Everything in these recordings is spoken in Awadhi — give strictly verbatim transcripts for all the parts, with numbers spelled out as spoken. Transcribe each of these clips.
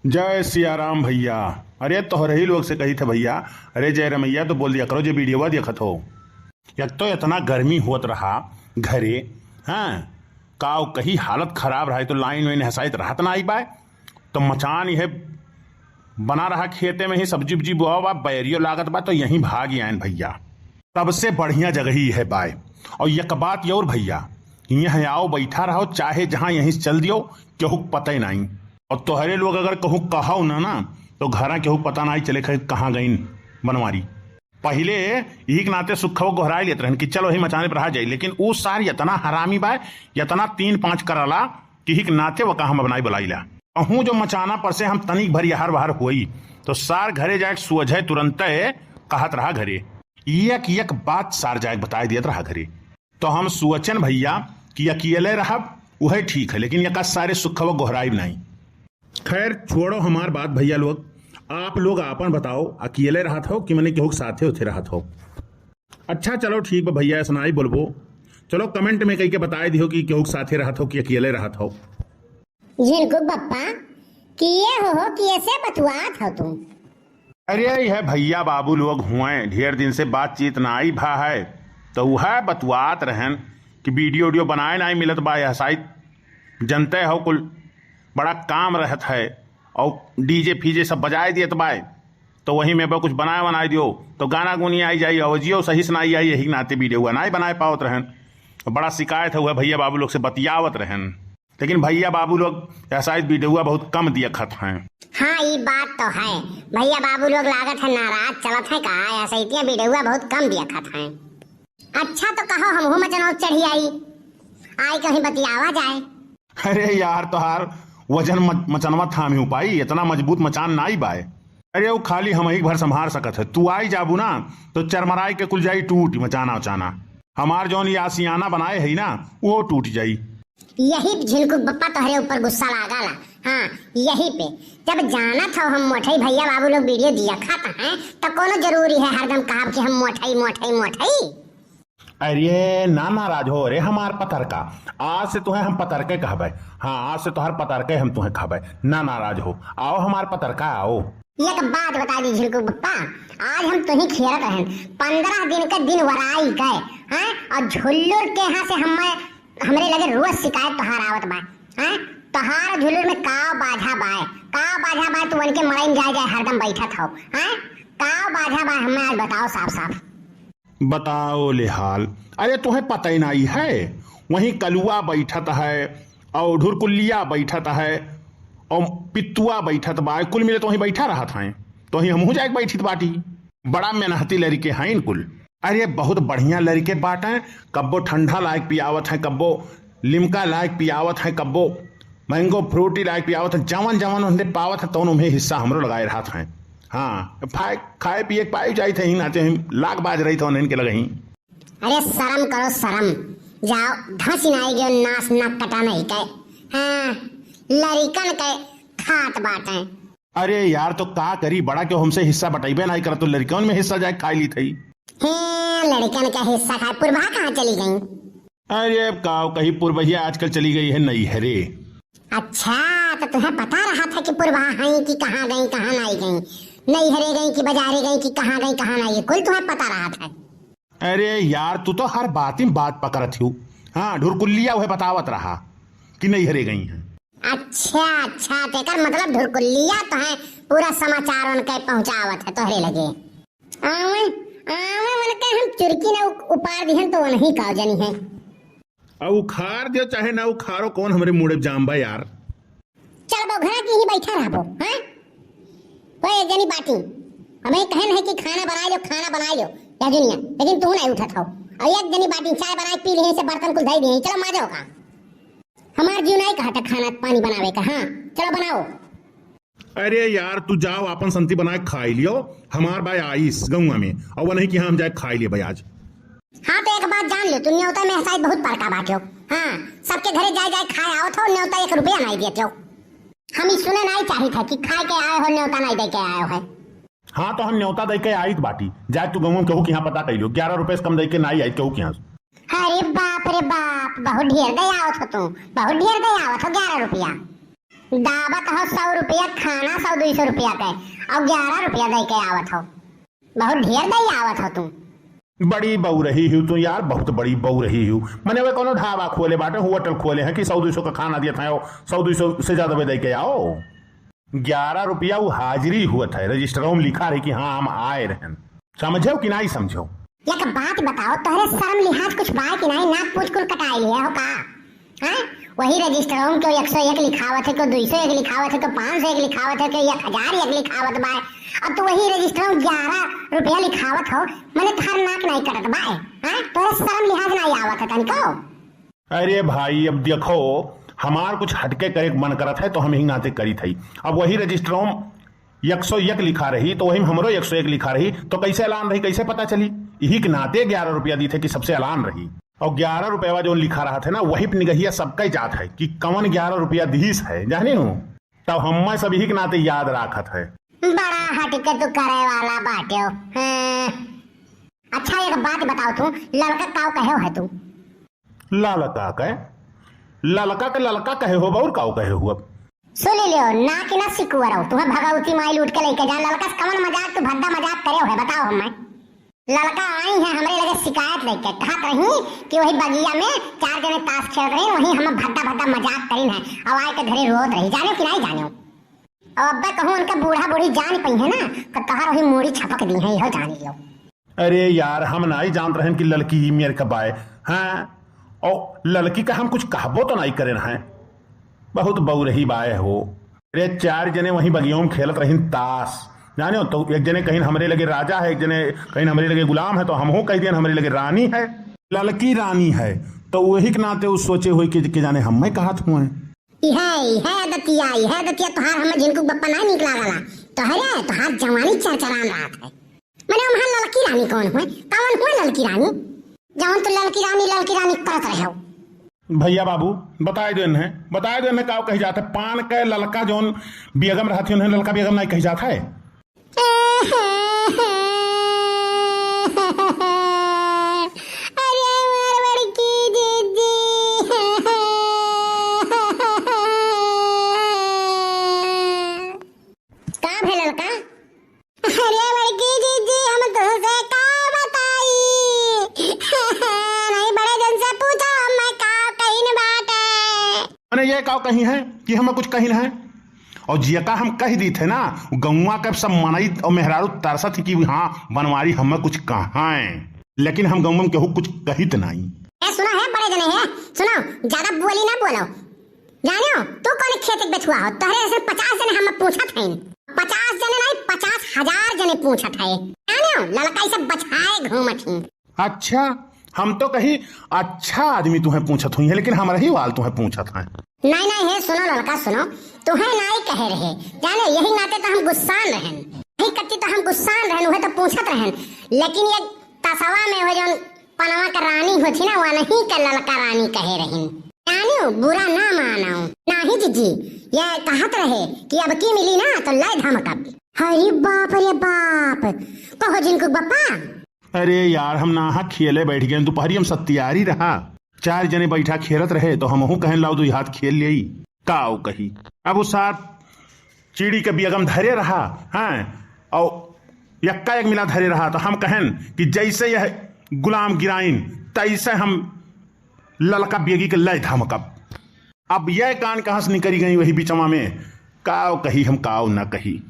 जय सिया राम भइया। अरे तोहरे ही लोग से कही थे भइया, अरे जय रमैया तो बोल दिया करो जे वीडियोवा देखत हो। एक तो इतना गर्मी होत रहा घरे, हाँ, काव कही हालत खराब रहा, तो लाइन वाइन हसाइत रहत ना आई बाय, तो मचान यह बना रहा खेते में ही, सब्जी उब्जी बोआ बा, बैरियो लागत बा, तो यहीं भाग आयन भइया। सबसे बढ़िया जगह ही है बाय। और एक बात और भइया, यहाँ आओ बैठा रहो, चाहे जहाँ यहीं से चल दियो, केहू के पता ही नहीं। और तोहरे लोग अगर कहू कहो ना ना, तो घरा केहू पता नहीं चले खे-, कहाँ गइन बनवारी। पहिले यही के नाते सुखवा गोहराई लेत रहन कि चलो यही मचाने पर रहा जाई, लेकिन उ सार इतना हरामी बाय, इतना तीन पाँच करला कि यही के नाते वो कहाँ बनाई बुलाई ला। कहूँ जो मचाना पर से हम तनिक भर यहर वहर होई, तो सार घरे जाए सोझे तुरंते कहत रहा घरे। एक एक बात सार जाए बताए दियत रहा घरे। तो हम सोचन भइया कि अकेले रहब, उहे ठीक है, लेकिन एका सारे सुखवा गोहराइब नहीं। खैर, छोड़ो हमार बात भइया लोग, आप लोग आपन बताओ, अकेले रहत हो कि मने केहू के साथे उथे रहत हो? अच्छा, चलो ठीक बा भइया, ऐसा नहीं बोलबो। चलो comment में कह के बताए दियो कि केहू के साथे रहत हो कि अकेले रहत हो। झिनकू बप्पा, किए हो, हो, किए से बतुआत हो तू? अरे, यह भइया बाबू लोग हुए, ढेर दिन से बातचीत ना आई भा है, तो वह बतुआत रहन कि वीडियो वीडियो बनाए ना मिलत बा, यह शायद जनते हो कुल बड़ा काम रहत है, और डीजे फीजे सब बजाए दियत बाय, तो वही में बा कुछ बनाए बनाए दियो, तो गाना गुनी आई जाई, आवाजियो सही से ना आई, यही नाते वीडियो ना बनाए पावत रहन। बड़ा शिकायत है वह भइया बाबू लोग से बतियावत रहन। लेकिन भइया बाबू लोग ऐसा वीडियोआ बहुत कम देखत हैं। हाँ, ई बात तो है। भइया बाबू लोग लागत है नाराज चलत है का, ऐसा इतने वीडियोआ बहुत कम देखत हैं। अच्छा तो कहो, हमहू मचनवा चढ़ी आई, आई कहीं बतियावा जाए। अरे यार, तोहार वजन मच-, मचनवा थामी हो पाई, इतना मजबूत मचान नाई बाय। अरे, वो खाली हम एक भर संभार सकत है, तू आई जाबू ना, तो चरमराई के कुल जाई टूट मचाना उचाना। हमार जौन ये आसियाना बनाए है ना, वो टूट जाई। यही पे झिनकू बप्पा तोहरे ऊपर गुस्सा लागला। हाँ, यही पे। जब जानत हो हम मोटई भइया बाबू लोग वीडियो दिया खात हैं, तो कोनो जरूरी है हरदम कहब कि हम मोटई, मोटई, मोटई? अरे ना नाराज हो रे हमार पतरका, आज से तुहें हम पतरके कहबे। हाँ, आज से तोहर पतरके हम तुहें कहबे। ना नाराज हो, आओ हमार पतरका, आओ। एक बात बता दी झिनकू बप्पा, आज हम तुही खेलत रहन, पन्द्रह दिन के दिन वराई गए हैं, और झुल्लुर के यहाँ से हम, हमरे लगे रोज शिकायत तोहार आवत बा, हैं? तोहार झुल्लुर में काव बाझा बाय, काव बाझा बाय, तू उनके मड़ई में जाए जाए हरदम बैठत हो, हैं? काव बाझा बाय, हमें आज बताओ साफ साफ। बताओ ले हाल। अरे, तुहें पता ही नहीं है, वहीं कलुआ बैठत है और ढुरकुल्लिया बैठत है और पितुआ बैठत बा, कुल मिले तो वहीं बैठा रहत हैं, तो वहीं हमहू जाके बैठित बाटी। बड़ा मेहनती लड़के हैं कुल। अरे, बहुत बढ़िया लड़के बाटे, कब्बो ठंडा लायक पियावत हैं, कब्बो लिमका लायक पियावत हैं, कब्बो मैंगो फ्रूटी लायक पियावत हैं, जवन जवन उन्हें पावत हैं, तौन उन्हें हिस्सा हमरो लगाए रहत हैं। हाँ, खाए, खाए पिए के पाए जाइत है, ही नाते हम लाग बाज रही थे उन्हें के लगे ही। अरे शर्म करो शर्म, जाओ धसी नाई गयो नास नाक कटा नहीं के। हाँ, लड़िकन के खात बाटे। अरे यार, तो का करी, बड़ा क्यों हमसे हिस्सा बटाइबे नहीं करत, तो लड़िकन में हिस्सा जाए खाई ली थई। हे, लड़िकन का हिस्सा खाए, पुरबा कहाँ चली गई? अरे अब का कही, पुरबहिया आजकल चली गई है नैहरे। अच्छा, तो तुम्हें पता रहा था कि पुरबा हैं कि कहाँ गई, कहाँ नहीं गई, नैहरे गई कि बाजारे गई कि कहाँ गई, कहाँ नहीं गई, कुल तुम्हें पता रहा था। अरे यार, तू तो हर बात ही बात पकड़त हूँ। हाँ, ढुरकुल्लिया वह बतावत रहा कि नैहरे गई हैं। अच्छा, अच्छा, तेकर मतलब ढुरकुल्लिया तो है, पूरा समाचार उनके पहुँचावत है तोहरे लगे। आवे, आवे उनके हम चुरकी न उ-, उपार दिहन तो वनही का जनी है। अब उखाड़ दियो चाहे ना उखाड़ो, कौन हमरे मुड़े जाम बा यार। चल बो, घरा की ही बैठा रहबो, हैं? कोई एक जनी बाटी, हमें कहन है कि खाना बनाए लो, खाना बनाए लो, या दुनिया, लेकिन तू नहीं उठत हो। और एक जनी बाटी चाय बनाए पी लिए से बर्तन कुल धई दिए, चलो माजो का। हमार जीव नहीं कहा था खाना पानी बनावे का, हाँ, चलो बनाओ। अरे यार, तू जाओ, आपन संती बनाए खाई लियो। हमार बाय आइस गौवा में, और वो नहीं कि हाँ, हम जाए खाई लिए भाई आज। हाँ, तो एक बात जान लो, तू न्योता में हसाई बहुत परका बाट्यो। हाँ, सबके घरे जाए जाए खाए आवत हो, न्योता एक रुपया नहीं देते हो। हम ई सुने नहीं चाहित है कि खाए के आए हो, न्योता नहीं दे के आए हो है। हाँ, तो हम न्योता दे के आइत बाटी, जाए तू गौवा में केहू के यहाँ पता कइलो, ग्यारह रुपये से कम दे के नहीं आइत केहू के यहाँ। अरे बाप रे बाप, बहुत ढेर दे आवत हो तू, बहुत ढेर दे आवत हो, ग्यारह रुपया। दाबत हो सौ रुपया खाना, सौ दुई सौ रुपया के, और ग्यारह रुपया दे के आवत हो। बहुत ढेर दे आवत हो तू। बड़ी बउरही हो तू यार, बहुत बड़ी बउरही हो। मने वे कोनो ढाबा खोले बाटे, होटल खोले हैं कि सौ दुई सौ का खाना दियत हैं, सौ दुई सौ से ज्यादा में दे के आओ। ग्यारह रुपया वो हाजिरी हुवत है, रजिस्टरों में लिखा रही कि हाँ, हम आए रहन। समझो कि नहीं समझो? एक बात बताओ, तोहरे शर्म लिहाज कुछ बा कि नहीं? नाक पूछ कुल कटाई लिया हो का? हैं? वही रजिस्टरों में क्यों एक सौ एक लिखावत है, क्यों दुई सौ एक लिखावत है, क्यों पाँच सौ एक लिखावत है, क्यों एक हजार एक लिखावत बा। अब तो वही रजिस्टरों में ग्यारह रुपया लिखावत हो, मने तोहर नाक नहीं कटत बा। हैं? तोहरे शर्म लिहाज नहीं आवत है तनिको? अरे भाई, अब देखो, हमार कुछ हटके करे के मन करत है, तो हम यही नाते करी थई। अब वही रजिस्टरों में एक सौ एक लिखा रही, तो वही में हमरो एक सौ एक लिखा रही, तो कैसे ऐलान रही, कैसे पता चली? यही के नाते ग्यारह रुपया दी थे कि सबसे ऐलान रही। और ग्यारह रुपया जो लिखा रहा थे ना, वही पे निगहिया सबका ही जात है कि कौन ग्यारह रुपया दीस है, जाने हो? तब हम सब यही के नाते याद राखत है। बड़ा हटके तू करे वाला बाटे हो। हाँ। अच्छा, एक बात बताओ तू, ललका काव कहे हो है तू? ललका के? ललका के ललका कहे हो, और काव कहे हो अब? सुन लियो, ना कि ना सिकुअर हो, तुम्हें भगवती माई लूट के लेके जा, ललका से कवन मजाक, तू भद्दा मजाक करे हो है, बताओ हमें। ललका आई है हमरे लगे शिकायत लेके, कहत रही कि वही बगिया में चार जने ताश खेलत रही, वही हम भद्दा भद्दा मजाक करीन है, और आए के घरे रोत रही, जाने कि नहीं जाने? और अब्बे कहूँ उनका बूढ़ा बूढ़ी जान पई है ना, तो तोहर वही मूड़ी छपक दी है, इहो जान लियो। अरे यार, हम नाई जानत रहन कि ललकी ई मेर का बाय, हाँ? और ललकी का हम कुछ कहबो तो नाई करेन हैं, बहुत बउरही बाय हो। अरे चार जने वहीं बगियों में खेलत रहिन ताश, जाने हो, तो एक जने कहिन हमरे लगे राजा है, एक जने कहिन हमरे लगे गुलाम है, तो हमहू कह दियन हमरे लगे रानी है, ललकी रानी है। तो वही के नाते उ सोचे हुए कि, कि जाने हम मैं कहत हुए। इहे, इहे आदतिया, इहे आदतिया तोहार हमें झिनकू बप्पा ना निक लागला। तोहरे, तोहार जवानी चरचरान रहत है। मने वहाँ ललकी रानी कौन हुए? कौन हुए ललकी रानी? जौन तू ललकी रानी, ललकी रानी करत रहे हो। भैया बाबू, बताए दो इन्हें, बताए दो इन्हें काव कही जात है। पान के ललका जौन बेगम रहती उन्हें ललका बेगम नहीं कही जात है। अरे हमार बड़की जीजी। का भे ललका? अरे बड़की जीजी, हम तुहसे का बताई? नहीं बड़े जन से पूछो, हम का कहिन बाटे। मने ये काव कही है कि हम कुछ कहिन है? और जेका हम कह दी थे ना, गौवा के सब मनई और मेहरारू तरसत ही कि हाँ, बनवारी हमें कुछ कहाँ है, लेकिन हम गौवा में केहू कुछ कहित नहीं। ए, सुनो है बड़े जने है, सुनो, ज्यादा बोली ना बोलो। जानो, तू कौन खेत के बेचुआ हो? तोहरे ऐसे पचास जने हम पूछत हैं। पचास जने नहीं, पचास हजार जने पूछत है। जानो, ललका इसे बछाए घूमत ही। अच्छा, हम तो कही अच्छा आदमी तुहें पूछत हुई है, लेकिन हमरा ही वाल तुहें पूछत हैं। नहीं, नहीं, हे सुनो ललका, सुनो, तुहें नाई कहे रहे, जाने यही नाते तो हम गुस्सान रहन, यही कत्ती तो हम गुस्सान रहन, उहे तो पूछत रहन, लेकिन ये तसवा में वो जौन पनवा के रानी होती ना, वह नहीं के ललका रानी कहे रहिन। जानो, बुरा ना मानो, नाही जीजी, ये कहत रहे कि अब की मिली ना तो लय धमकब। अरे बाप रे बाप, कहो झिनकू बप्पा। अरे यार, हम नाहक खियले बैठ गए, दोपहरी हम सत्यारी रहा, चार जने बैठा खेलत रहे, तो हमहू कहन लाओ दुई हाथ खेल लेई। काव कही, अब वो सार चिड़ी के बेगम धरे रहा, हैं, और यक्का एक मिला धरे रहा, तो हम कहन कि जैसे यह गुलाम गिराइन, तैसे हम ललका बेगी के लय धमकब। अब यह कान कहाँ से निकरी गई वही बिचवा में, काव कही हम काव न कही।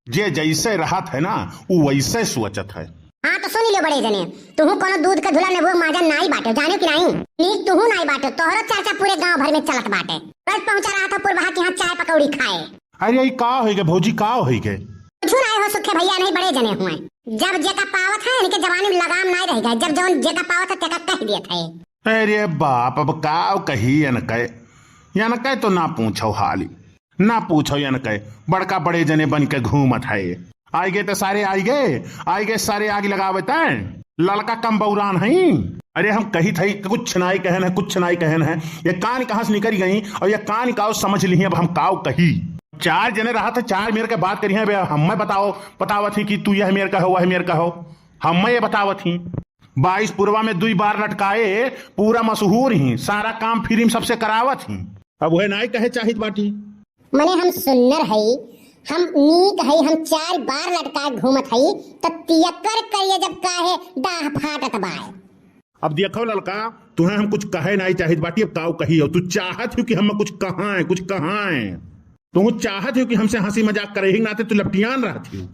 जे जैसे रहत है ना, उ वैसे सोचत है। हाँ, तो सुन लियो बड़े जने, तुहू कोनो दूध के धुला नेबू माजा नाई बाटे, जाने कि नाई? नीक तुहू नाई बाटे, तोहरो चर्चा पूरे गांव भर में चलत बाटे। कल पहुंचा रहा था पुरबहा के यहाँ चाय पकौड़ी खाए। अरे, ई का होई गे भौजी, का होई गे? कुछ नाई हो सुखे भैया, नहीं बड़े जने हुए। जब जेका पावत है, इनके जवानी में लगाम नाई रह गए। जब जौन जेका पावत है, तेका कह देत है। अरे बाप, अब का कही इनके, इनके तो ना पूछो हाली। ना पूछो इनके, बड़का बड़े जने बन के घूमत है। आइगे तो सारे आइगे, आइगे सारे आग लगावे तैं। ललका कम बौरान है। अरे हम कही थे कि कुछ नाई कहन है, कुछ नाई कहन है। ये कान कहाँ से निकल गई और ये कान काव समझ ली, अब हम काव कही। चार जने रहा था, चार मेर के बात करी हैं, बे हम मैं बताओ, बतावत ही कि तू यह मेर का हो, वह मेर का हो। हम मैं ये बतावत ही। बाईस पुरवा में दुई बार लटकाए, पूरा मशहूर ही, सारा काम फिल्म सबसे करावत ही। अब वह नाई कहे चाहित बाटी। मने हम सुन्नर हई, हम नीक हई, हम चार बार लटकाए घूमत हई, त तियकर करिए जब काहे डाह फाटत बाय। अब देखो ललका, तुहें हम कुछ कहे नाई चाहित बाटी, अब काऊ कही हो? तू चाहत हो कि हम कुछ कहाएं, कुछ कहाएं? तू चाहत हो कि हमसे हंसी मजाक करे, ही नाते तू लपटियान रहत हो।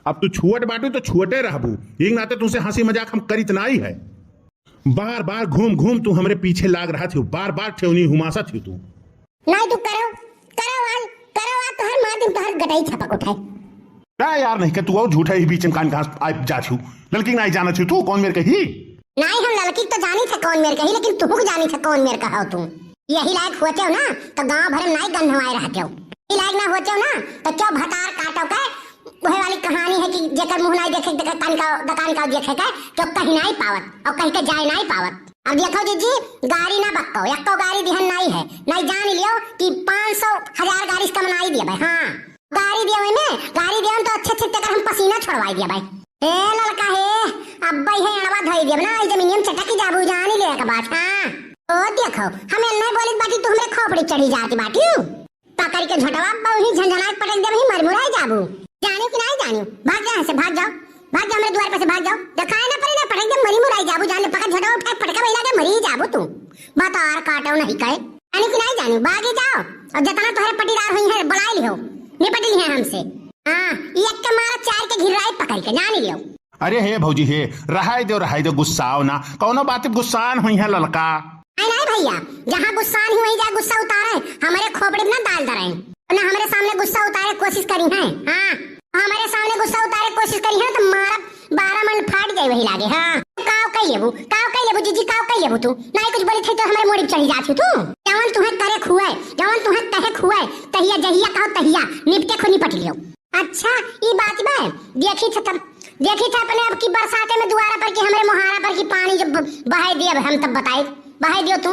अब तू छुअट बाटू तो छुअटे रहबू, ही नाते तुमसे हंसी मजाक हम करित नाई है। बार बार घूम घूम तू हमरे पीछे लाग रहत हो, बार बार ठेवनी हुमासत हो तू। नाई तू करो, करो आज, करो आज, तोहर मार दिन तोहर गटाई छपक उठाए। का यार, नहीं के तू और झूठा ही बीच में कान कहाँ आ जात हो? ललकी नाई जानत हो तू कौन मेर कही? नाई हम ललकी तो जानी थे कौन मेर कही, लेकिन तुहू के जानी थे कौन मेर कहो तू। यही लायक होते हो ना तो गांव भर में नाई गंधवाए रहते हो। यही लायक ना होते हो ना तो क्यों भतार काटो के वही वाली कहानी है कि जेकर मुंह नाई देखे, देखे कान का, दकान का देखे के, तो कहीं नाई पावत और कहीं के जाए नाई पावत। अब देखो जीजी, गारी ना बक्को, एक्को गारी दिहन नाई है, नाई जान लियो कि पाँच सौ, हजार गारी से कम नाई दिए भाई। हाँ, गारी दियो में, गारी दियो तो अच्छे अच्छे तेकर हम पसीना छोड़वाई दिया भाई। ए ललका हे, अब भाई है अड़वा धोई दिया ना, आई जमीनियम चटकी जाबू, जान ले एक बात। हाँ, ओ देखो, हम एन्ने बोलित बाटी, तू हमरे खोपड़ी चढ़ी जाती बाटी। पकड़ के झोटवा बहु ही झंझनाए पटक देब ही, मरमुराई जाबू। जानियो कि नाई जानियो? भाग जा यहाँ से, भाग जाओ, भाग जाओ, हमरे द्वार पर से भाग जाओ। देखाए ना पड़े ना, पटक देब, मरी मुराई जाबू। जान ले, पकड़ झोटवा उठाए पटका बैला के मरी जाबू तू। बतार काटो नहीं कहे, जानियो कि नाई जानियो? भागी जाओ। और जितना तोहरे पटीदार हुई है, बुलाई लियो, निपट ली है हमसे। हाँ, ये एक के मारा चार के घिराई पकड़ के, जान लियो। अरे हे भौजी हे, रहाई दो, रहाई दो, गुस्साओ ना, कौनो बात गुस्सान हुई है ललका। नहीं, नहीं भैया, जहाँ गुस्सान ही वहीं जा गुस्सा उतारे, हमारे खोपड़ी में ना डाल दे रहे हैं। ना हमारे सामने गुस्सा उतारे कोशिश करी है, हाँ, हमारे सामने गुस्सा उतारे कोशिश करी है तो मारब बारह मन फाट जाए वही लागे, हाँ। काव कही लेबू, काव कही लेबू जीजी, काव कही लेबू तू? नहीं कुछ बोली थे तो हमारे मोड़ी पे चढ़ी जाती तू। जवन तुहें करे खुए, जवन तुहें कहे खुए, तहिया जहिया कहो तहिया निपटे खो निपट लियो। अच्छा, ई बात बा, देखी थे तब, देखी थे अपने अब की बरसाते में दुआरा पर की हमरे मोहारा पर की पानी जब ब-, बहाई दिया हम तब बताई, बहाई दियो तू,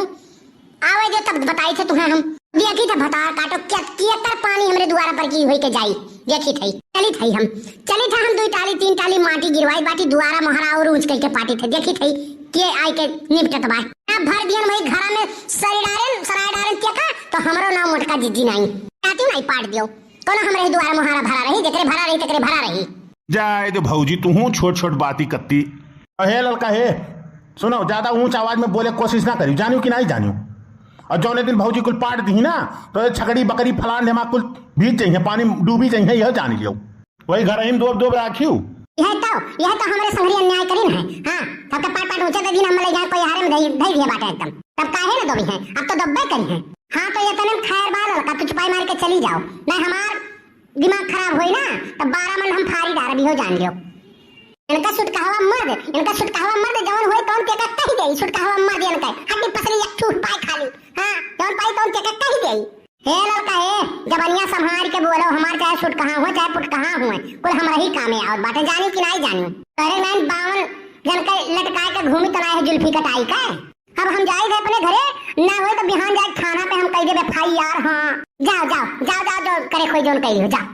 आवे दियो तब बताई थे तुहें हम। देखी थे भतार काटो, क्या, किया कर पानी हमरे दुआरा पर की होई के जाई, देखी थे, चली थे हम, चली थे हम दुई टाली तीन टाली माटी गिरवाई बाटी दुआरा मोहारा और ऊंच करके पाटी थे, देखी थे के आई के निपटत बा। अब भर दियन वही घरा में सरी डारेन, सराय डारेन के का, तो हमरो नाम मोटका जीजी नाई। चाहती नाई पाट दियो। कौनो हमरे ही दुआरा मोहारा भरा रही, जेकरे भरा रही, तेकरे भरा रही। जाए दो भौजी, तू हूँ छोट छोट बाती कत्ती। अहे ललका हे, सुनो, ज्यादा ऊंच आवाज में बोले कोशिश ना करियो, जानियो कि नाई जानियो। और जौने दिन भौजी कुल पाट दी ना, तो ये छकड़ी बकरी फलान ढेमा कुल भीज जाइए, पानी डूबी जाइए, यह जान लियो। वही घर ही में दोब दोब राखियो। यह तो, यह तो हमरे संगरी अन्याय करीन है। हाँ, तब तो पाट पाट ऊंचे दे दिन हम ले जाए कोई हारे में धई, धई दिए बाटे एकदम। तब काहे ना दोबी है, अब तो दब्बे करी है। हाँ, तो ये तने खैर बा ललका, तू चुपाई मार के चली जाओ, नहीं हमार दिमाग खराब होई ना, तब बारह मन हम फारी डार भी हो जान लियो। इनका सुटकावा मर्द, इनका सुटकावा मर्द जवन होई तवन तेका कही देई, सुटकावा मर्द इनका, हड्डी पसली एक ठूठ पाए खाली। हाँ, जवन पाई तवन तेका कही देई। हे ललका हे, जबनिया संभार के बोलो, हमार चाहे सुटकहा हुए, चाहे पुटकहा हुए, कुल हमरा ही कामे आवत बाटे, जानी कि नाई जानी। अरे नैन बावन जन के लटकाए के घूमी तनाए है जुल्फी कटाई के। अब हम जाई थे अपने घरे, ना होई तो बिहान जाए थाना पे हम कह देबे एफ आई आर। हाँ, जाओ, जाओ, जाओ, जाओ, जो करे कोई जोन कही हो, जाओ।